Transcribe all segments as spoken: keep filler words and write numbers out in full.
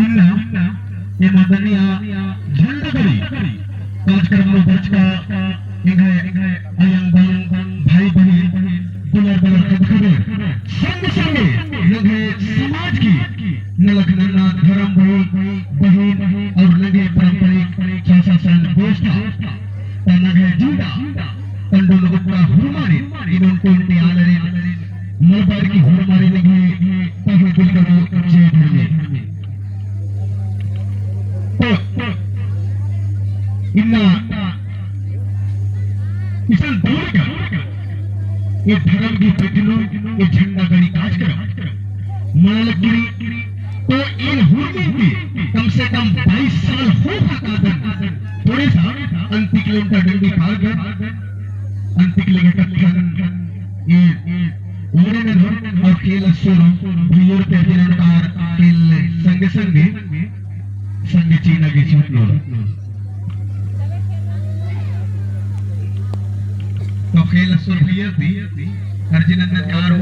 इन्ना एम अदनिया झंडा गड़ी कार्यक्रम नू बरचका एंग्है अयंग बंग भाई बहिन दुलर बलर कदखबे संगे संगे नंग्है समाज की नलख नन्ना धर्म भाई बहिन और नंग्है पारंपरिक प्रशासन व्यवस्था ता नंग्है जिंदा पंडुल गुप्ता हुरमारिन इनुन टोंटी आलरिन मलबार की हुरमारिन नंग्है तहे दिल करो जय धर्मे। तो इन्ना इसन दौर का ये धर्म की प्रतिनु ये झंडा गड़ी कार्यक्रम मना लगी। तो इन हुरमी की कम से कम बाईस साल हो सकदन। थोड़े सा अंतिक लोंटा डंडी पार कर अंतिक लेके कत्थन ये ओरे ननोर और खेल असुर भैयोर पे दिनंकार खेल संगे संगे संगे चीना की छूट नोर। तो खेल असुर भैया ती अर्जी नंदन कार हो।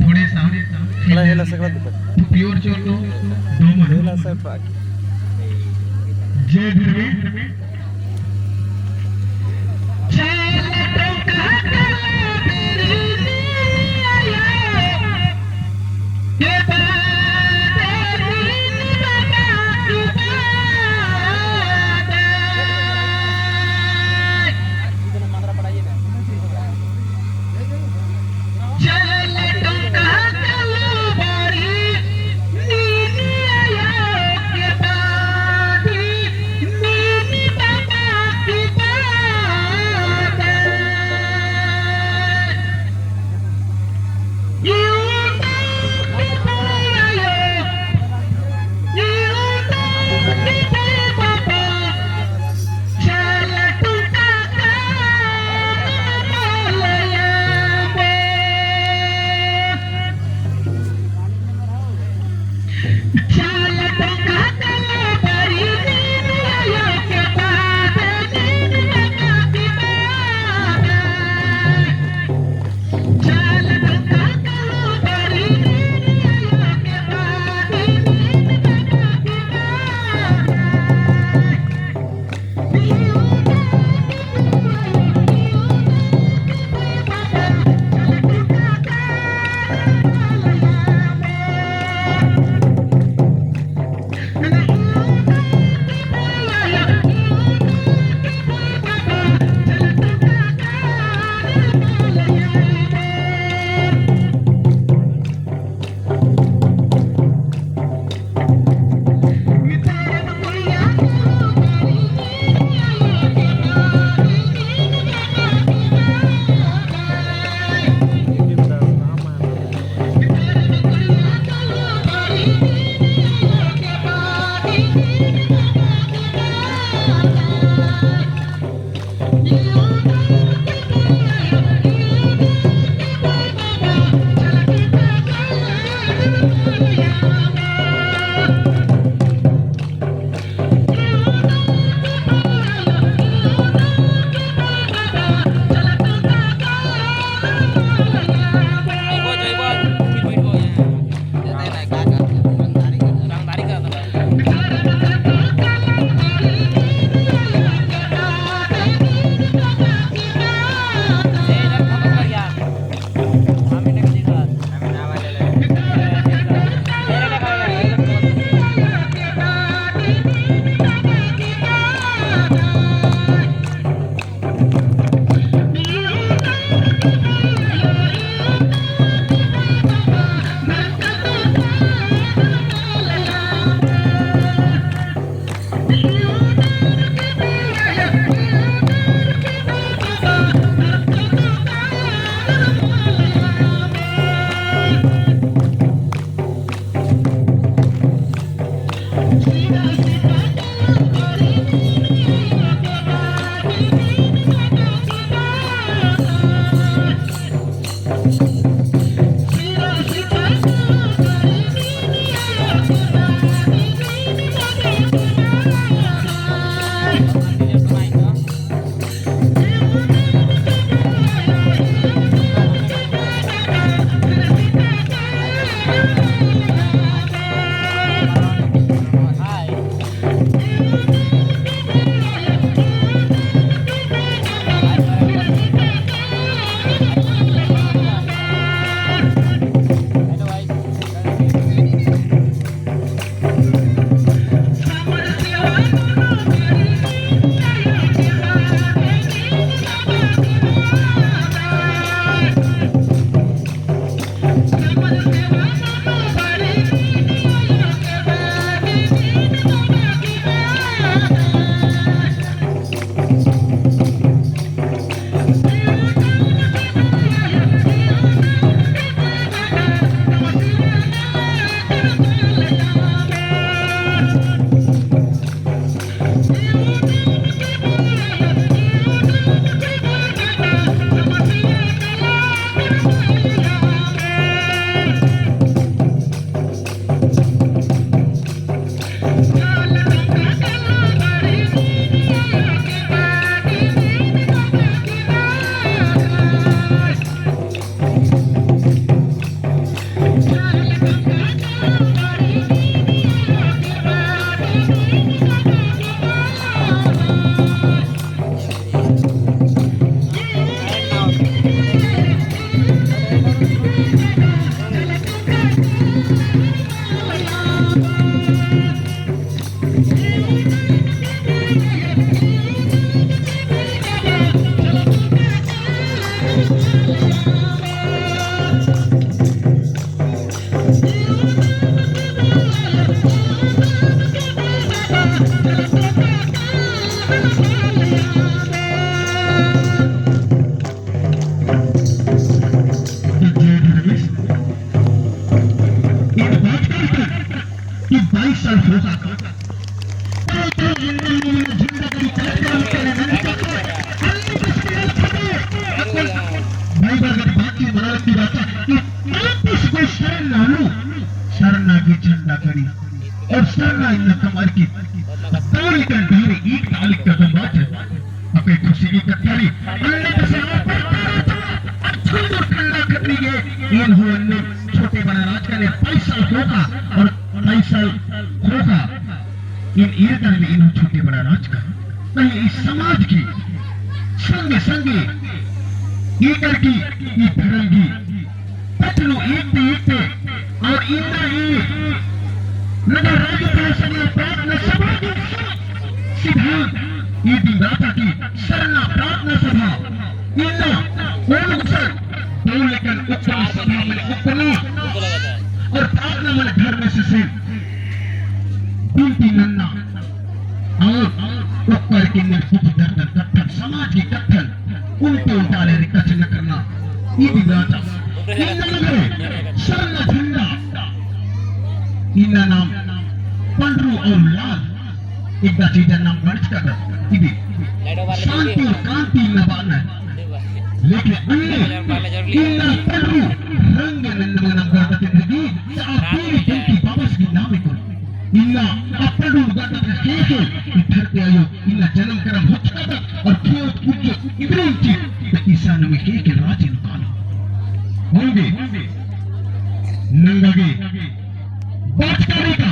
थोड़े सा खेल खेला, खेला सकला दिक्कत। प्योर चोर तो दो मन। खेला सब बाकी। जय धर्मेश। कि बाईस साल होगा। तो, तो, झंडा गड़ी कार्यक्रम के लिए नंदी तक अन्य किसी ने छोटे, अकुन भाई बरगद बाकी मनावती रहता कि पैंतीस गो सरना नू, सरना की झंडा गड़ी और सरना इन्ना कमर की दो लेकिन ढेर एक तालिक कदम बात है। अपने खुशी की कत्थरी, अन्ने के से आप अच्छा जो ठंडा करनी है, इन हो अन्ने छोटे बड़ा राज का ने पैसा होगा और पैसा होगा। इन ईर का ने इन छोटे बड़ा राज का, नहीं इस समाज की संगे संगे ये करके ये धर्म की पत्त नू एकते एकते और इन्ना ई नगर राज्य शासन या प्रार्थना सभा की सिद्धांत ई दिन राता की सरना प्रार्थना सभा इन्ना ओन गुसन दो लेकन उपना सभा मने उपना और प्रार्थना मने धर्म से से बिनती नन्ना और ऊपर के निर्बुद्ध दर्दन कत्थन समाज की कत्थन उल्टे उल्टा ले रिकच न करना। ये भी बात है। इन्ना नगरे सरना झंडा इन्ना नाम पंडरू और लाल इद्दा चीजन नाम गणचकत इदी शांति और कांति इन्ना बाना है। लेकिन अन्ने इन्ना पंडरू रंग नन्ना नाम गणचकत इदी ता पीरी जंती बाबस की नाम को इन्ना अपडू गदत ख़ेख़ेल, ई धरती आयो, इन्ना जनम करम होचकादत, और खेत कुछ इबरिन चित, तो ईसा नमे ख़ेख़ेल राजी नू कालो। होंगे, नंगा गे, बाचकारी का,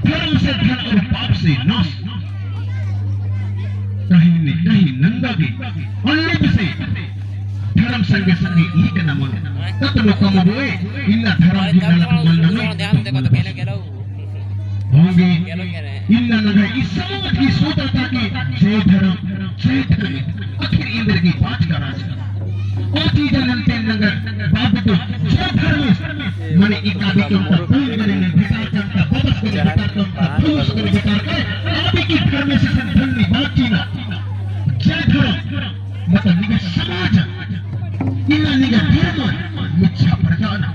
धर्म से धन और पाप से नाश। कहीं न कहीं नंगा गे, अन्ने से धर्म संगे संगे एक नमन, तत्व कमबोए, इन्ना धर्म की नलख मल नमे, होंगे, इन्ना नंगा इस समाज की सोचता कि जय धर्म, जय धर्म, आखिर इंद्र की बात करा। ओ चीजन नन्ते नंगा बाबू को जय धर्म, मने इका भी तुमका पूर्ण करे ने, भिकार करता, बबस करे, भिकार करता, पुरुष करे, भिकार करे, अभी की धर्म से संबंध नहीं बात की ना। जय धर्म, मतलब निंग्है समाज, इन्ना निंग्है धर्म, मिच्छा परगाना।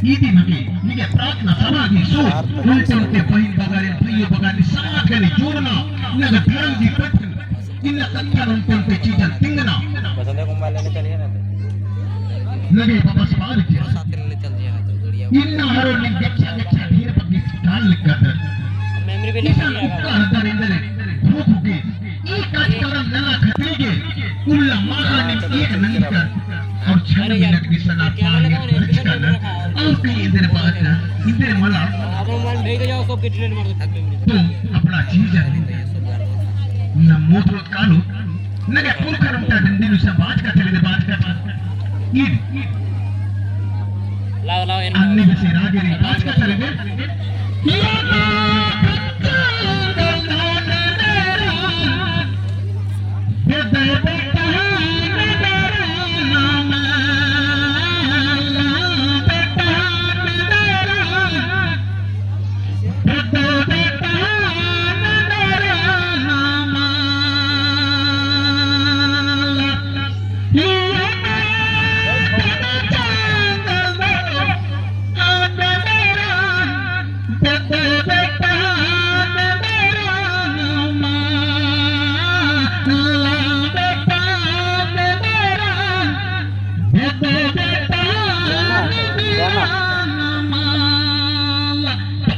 इदी नगे निंग्है प्रार्थना सभा गी सोच, उल्टे उल्टे बहिन बगारिन, भइयो बगारिन, समाज गने जोड़ना, निंग्है धर्म गी पठन, इन्ना कत्था उल्टे उल्टे चीजन तिंगना। नगे बाबा सवाल किया। इन्ना हरो निंग्है गेच्छा गेच्छा ढेर बग्गे काल लिखा दर। इसन उक्का हदर इंदरे, भूख के, ई कार्यक्रम नना खतरी गे, उल्ला माखा निम एक नंजकर, और छन मिनट की सना पाल एक बरचका न, और कहीं इंदरे बात न, इंदरे मला। तो अपना चीज है, न मोटरो कालो, नगे पुरखर उन्टा डंडी नुसा बाचका चले दे, बाचका चले। ईद। लाओ, लाओ, एन अन्ने बेसे रागे रे बाचका चले दे।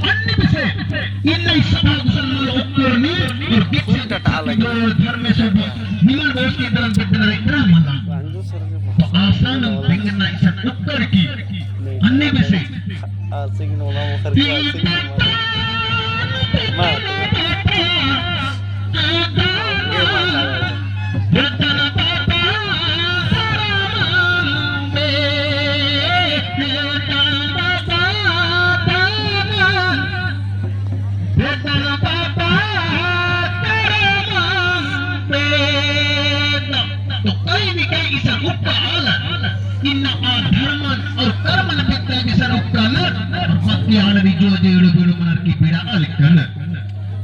अन्ने बेसे इन्ना इस सभा गुसन मल ओक्कोरनी और दीक्षा धर्मेस भी निमन दोस्त के दरन बेदना इतना मला। तो आसान हम बेंगना इसन ओक्कोर की अन्ने बेसे तो कई भी कई इसन उक्का आलर, इन्ना आ धर्मन और कर्मन बेद्दा इसन उक्का आलर, और बाकी आलर जो जे एड़ो बेड़ो मनर की पीड़ा आलर कलर।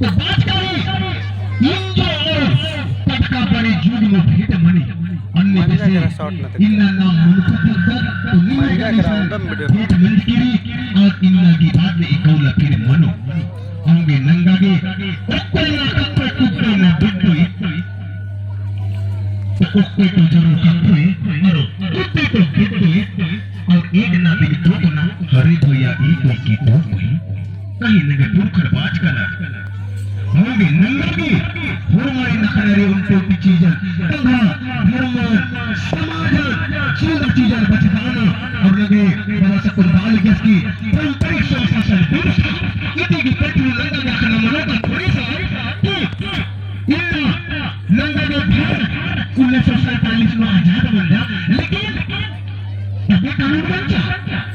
तो बात करी, इंजो और पटका बड़ी जुग में भेंट मनी, अन्ने बेसे इन्ना नाम मुनकुती कर, तो निम्न इसन भेंट मंजकी रई, और इन्ना गे बाद में एकौला फिर मनो। औंगे नंगा गे ओक्कोय ना कक्कोय कुक्कोय ना बिट्टोय। तो ओक्कोय तो जरूर कक्कोय, अरो कुक्कोय तो बिट्टोय। और एक ना दिन दो ना, अरे भैया, ई कोई की दो कोई। कहीं नंगे पुरखर बाचकनर। होंगे नंगा गे होरमारिन अख़ना रई ओन्टे ओन्टे चीजन, तंग्है धर्मन, समाजन, जिंदा चीजन बचाबअना। और नंगे बाबा सकुन बाल गैस की पारंपरिक स्वशासन व्यवस्था, इदी गे पेट्रोल नंगा गे अख़ना मनो का थोड़ी सा कि इन्ना नंगा गे भारत उन्नीस सौ सैंतालीस नू आजाद मंजा, लेकिन तबे कानून बंचा।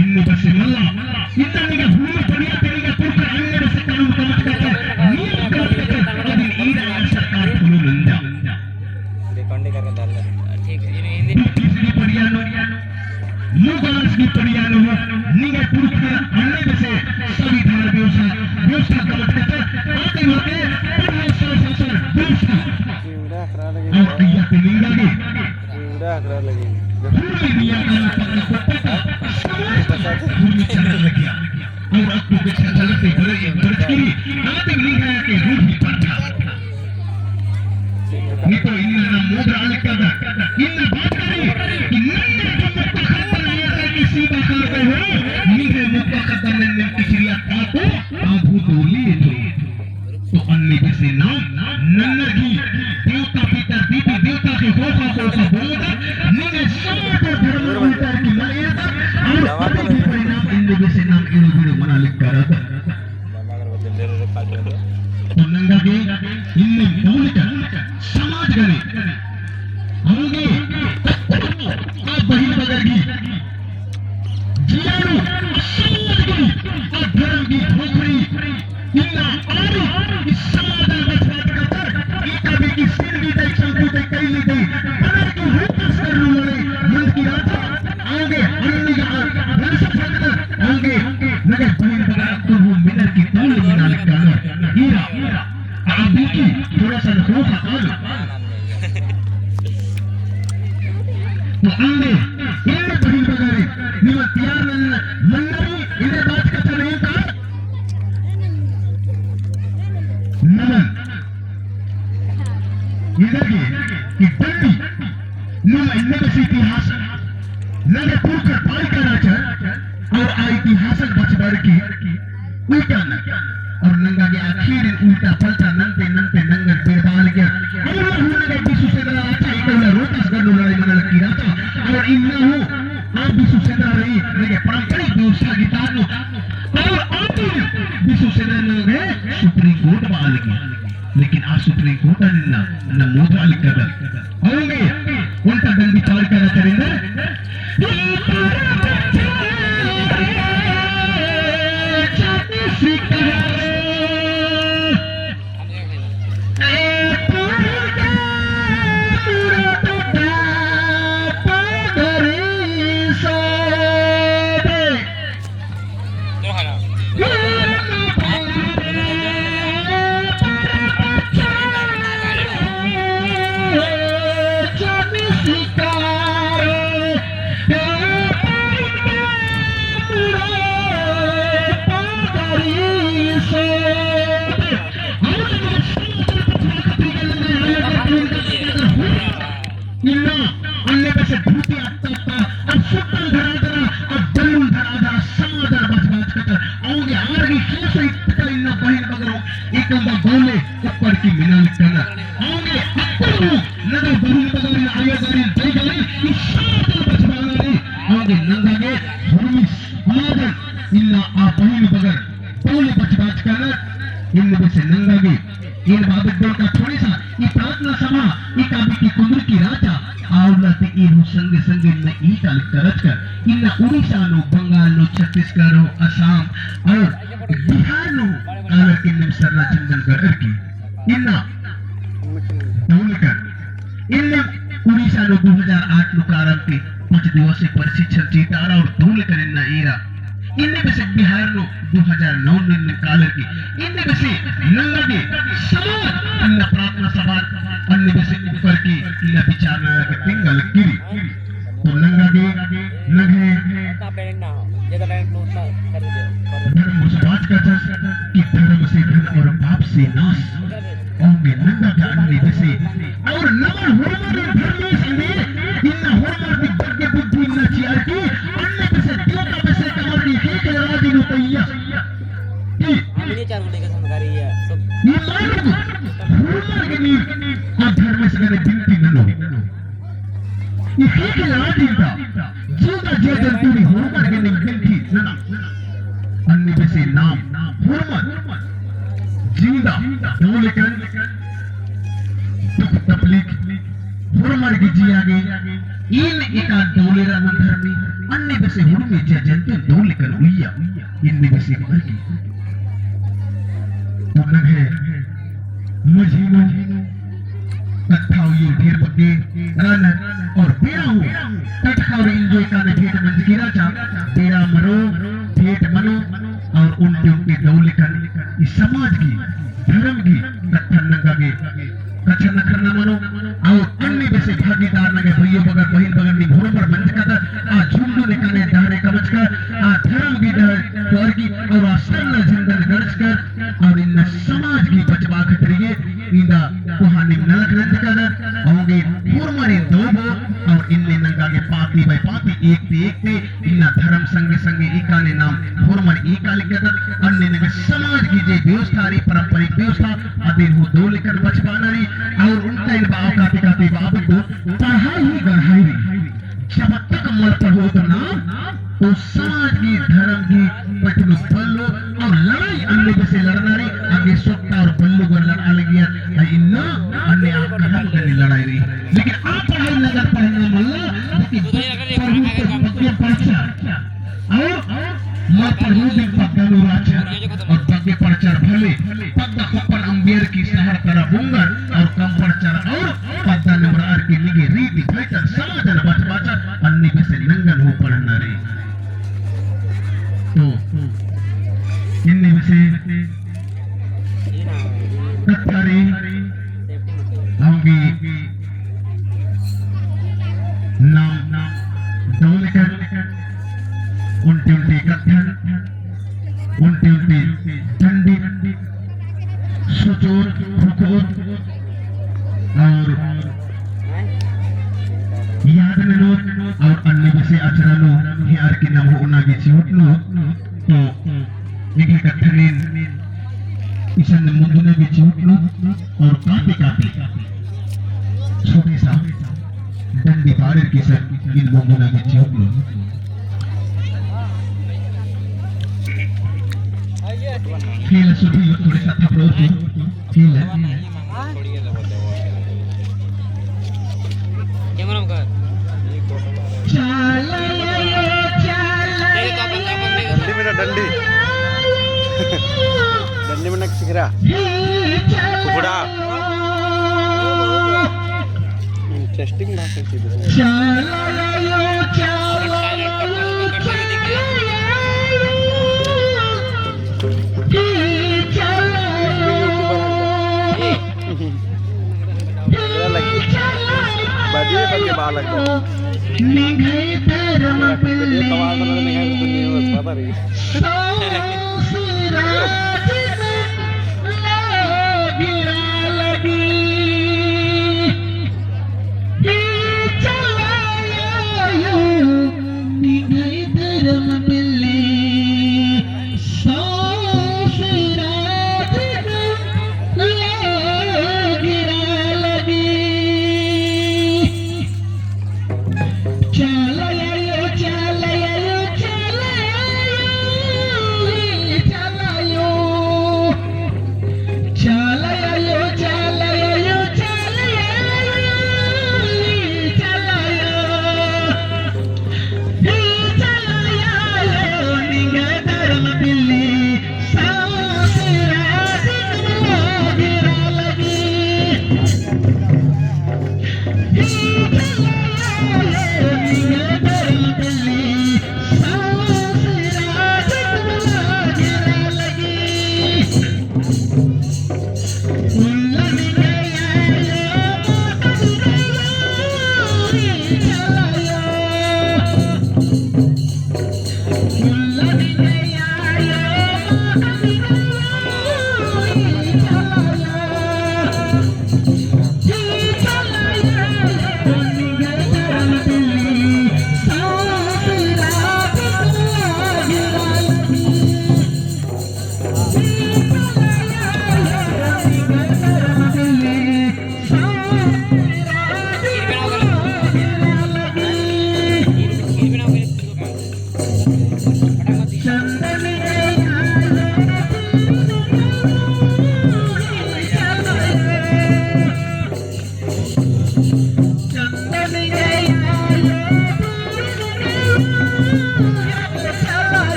इन्ने बसे मल्ला। इन्ना निंग्है भूमि पड़िया ते निंग्है पुरखर अन्ने बसे कानून कमचकत, नियम कमचकत, अदिन ईरा आर सरकार follow नंजा। ठीक है, इन्ने, इन्ने। ब्रिटिश गही पड़िया नू, मुगल्स गही पड़िया नू, निंग्है पुरखर अन्ने बसे संविधान व्यवस्था, व्यवस्था कमचकत, आते होते प्रदेश शासन व्यवस्था। और अइय्या ते निंगा गे पूरे दुनिया का पता, पता, समाज का पूरी चलने लग गया। और अब तो बेचा चलते बड़े, बड़े की, आदमी नहीं है कि रूह ही पट्टा। नहीं तो इन्ना ना मोदरा लिखा था, इन्ना बात करी, कि नन्ना का मुक्का खत्म नहीं आता कि सीधा करते हो, निंग्है मुक्का खत्म नहीं, नहीं किचरिया काको, आभू डोली है तो। तो अन्ने बेसे नाम नन्नर गही देवता पितर दीदी देवता के ख़ोख़ा ख़ोख़ा बोलदर, निंग्है समाजर धर्म उल्टर की मल एरदर, और कभी भी परिणाम अन्ने बेसे नाम एड़ो बेड़ो मना लिक्का रअदर। तो नंगा गे इन्ने मौलिक समाज गने, औंगे आ बहिन बगर गही जिया नू समाज गही आ धर्म गही खोपड़ी इन्ना आरी इस समाजन बछात कतर, एका बेकी सिन ली दई, चंपू दई, कई ली दई, पनर की रूपस कर लू लड़ई, मंद की राजा, औंगे अन्नी का वर्ष फकदर, औंगे नगे बहिन बगर अक्कुन हूँ मिनर की तौल मिनाल कानर, ईरा, आ बेकी थोड़ा सा ख़ोख़ा आल। तो औंगे, इन्ने बहिन बगरे, निमन तियार नन्ना, मन्नरी, इन्ने बात कथा नहीं था। नमन। इधर के, कि डंडी, नम इन्ने बस इतिहास, नंगे पुरखर पालिका राचर, और आ इतिहासन बचबर की, उल्टा न, और नंगा गे आखिर उल्टा पलटा नन्ते नन्ते नंगर बेरबाल गया। और हूँ नंगे बिसु सेदरा अच्छा, इन्ना रोतस गन्नु लड़ाई मना लगी रहता, और इन्ना हूँ, आ बिसु सेदरा रई, नंगे पारंपरिक व्यवस्था की तार नू, और आतुन बिसु सेना नगे सुप्रीम कोर्ट बआ लगी। लेकिन आ सुप्रीम कोर्ट निन्ना ना मोदरा लिक्कदर। औंगे ओन्टा डंडी पार करा चरिंदर। इन्ना अन्ने बेसे धूती अत्ता अत्ता, अब सुतन धरा धरा, अब दल्लुन धरा धरा, समादर बच बच कतर। औंगे आर गी खेस इत्तका इन्ना बहिन बगरो, एकंदा बौले ऊपर की मिनाल कना। औंगे अक्कुन नगर बहिन बगरो, आयो गारी, दई गारी, इस समादर बच बना रे। औंगे नंगा गे हुरमी समादर इन्ना आ बहिन बगर बौले बच बच कना, इन्ने बेसे नंगा गे इन बाबत बोलका थोड़े सा, ई प्रार्थना सभा, ई काबी की कुंदुर की राजा, आउला ती ईर हूँ संगे संगे में ई काल करचकर, इन्ना उड़ीसा नू, बंगाल नू, छत्तीसगढ़ नू, असम और बिहार नू, कालर की निम सरना चंदन गढ़र की, इन्ना, तौलकर, इन्ने उड़ीसा नू दो हजार आठ नू प्रारंभ की पाँच दिवसीय प्रशिक्षण चीतारा और तौलकर इन्ना ईरा, इन्ने बेसे बिहार नू दो हजार नौ में कालर की, इन्ने बेसे नंगा गे समाज इन्ना प्रार्थना सभा अन्ने बेसे ऊपर की इन्ना विचार नंगा गे तिंगल किरी। तो नंगा गे नंगे से नास, औंगे नंगा गा अन्ने बेसे, और नमन होरमर धर्मेस अन्ने, इन्ना होरमर ती बग्गे बुद्धि इन्ना चिअर की, अन्ने बेसे देवता बेसे कमर की हेक लड़ा दिनु तैया। ई, ई मानव होरमर गे नी, आ धर्मेस गने बिनती ननो। ई हेक लड़ा दिनु ता, जिंदा जे जंतु नी होरमर गे नी बिनती नना। अन्ने बेसे नाम होरमर जिंदा दव लेकन दुख तकलीफ होरमर गे जिया गे इन एका दव लेरा नंदर नी। अन्ने बेसे होरमर जे जंतु दव लेकन उइया। इन्ने बेसे बअर की तो नंग्है मझी नू कत्था उइय्या ढेर बग्गे रअनर और बेड़ा हूँ टटका और enjoy काने भेंट मंजकी रहचा। बेड़ा मनो, भेंट मनो और ओन्टे ओन्टे दव लेकन ई समाज गही, धर्म गही कत्थन नंगा गे कछनखरना मनो और अन्ने बेसे भागीदार नंग्है भइयो बगर, बहिन बगर नीम होरमर मंजकदर, आ झुंडू ने काने डहरे कमचकर, आ धर्म गही डहर कोरकी और आ सरना झंडन गड़चकर, और इन्ना समाज गही बचबआ खतरी गे इन्दा कोहा नीम नलख नंजकदर, औंगे होरमर इन्ना दोबो, और इन्ने नंगा गे पाती बाई पाती, एकते एकते, इन्ना धर्म संगे संगे एकाने नाम होरमर एका लिक्कदर, अन्ने नंगा समाज गही जे व्यवस्था रई, पारंपरिक व्यवस्था, अदिन हूँ दव लेकन बचबअना रई, और ओन्टा इन्ना बआ काती काती बआ बेद्दो, पढ़ाई ही गढ़ाई रई। जब तक मल पढ़ोत ना, ओ समाज गही, धर्म गही, पटनु बल्लो और लड़ाई अन्ने बेसे लड़ना रई, आगे सोट्टा और बल्लो गर लड़आ लगिया, आ इन्ना अन्ने आ कलम गने लड़ाई रई। लेकिन आ पढ़ाई नगर पढ़ना मल्ला, लेकिन पढ़ू तो बग्गे पढ़चा। और मल पढ़ू दिन पद्दा नू रहचा, और बग्गे पढ़चर भले, पद्दा खोपन अम्बियर की सहर तरा बुंगर, और कम पढ़चर और पद्दा नू रअर की निंग्है रीति भइचर समाजन बचबाचर, अन्ने बेसे नंगन हूँ पढ़ना रई। तो इन्ने बेसे कत्था रई, औंगे नाम दव लेकन ओन्टे ओन्टे कत्थन, ओन्टे ओन्टे डंडी, सोचोत, फुकोत और याद ननोत और अन्ने बेसे अचरा नू हेअर की नाम हूँ ओना गे चिहुटनोत। तो एंग्है कत्थनिन इसन मुन्दुना गे चिहुटनोत और काती काती छोटे सा डंडी पाड़ेर की इसन मुन्दुना गे चिहुटनोत। खेल सुधी थोड़े सा थपड़ो खेल। डंडी में ना डंडी। डंडी में ना सिगरा। कुकड़ा। Interesting ना कुछ इधर। बढ़िया लगी। बढ़िया बन के बाल लगो। निंग्है धर्म बिल्ली। पता नहीं। सौंसे राज में लगिरा लगी। ई चलायो निंग्है धर्म बिल्ली। सौंसे राज में लगिरा लगी। चलायो, चलायो, चलायो, चलायो।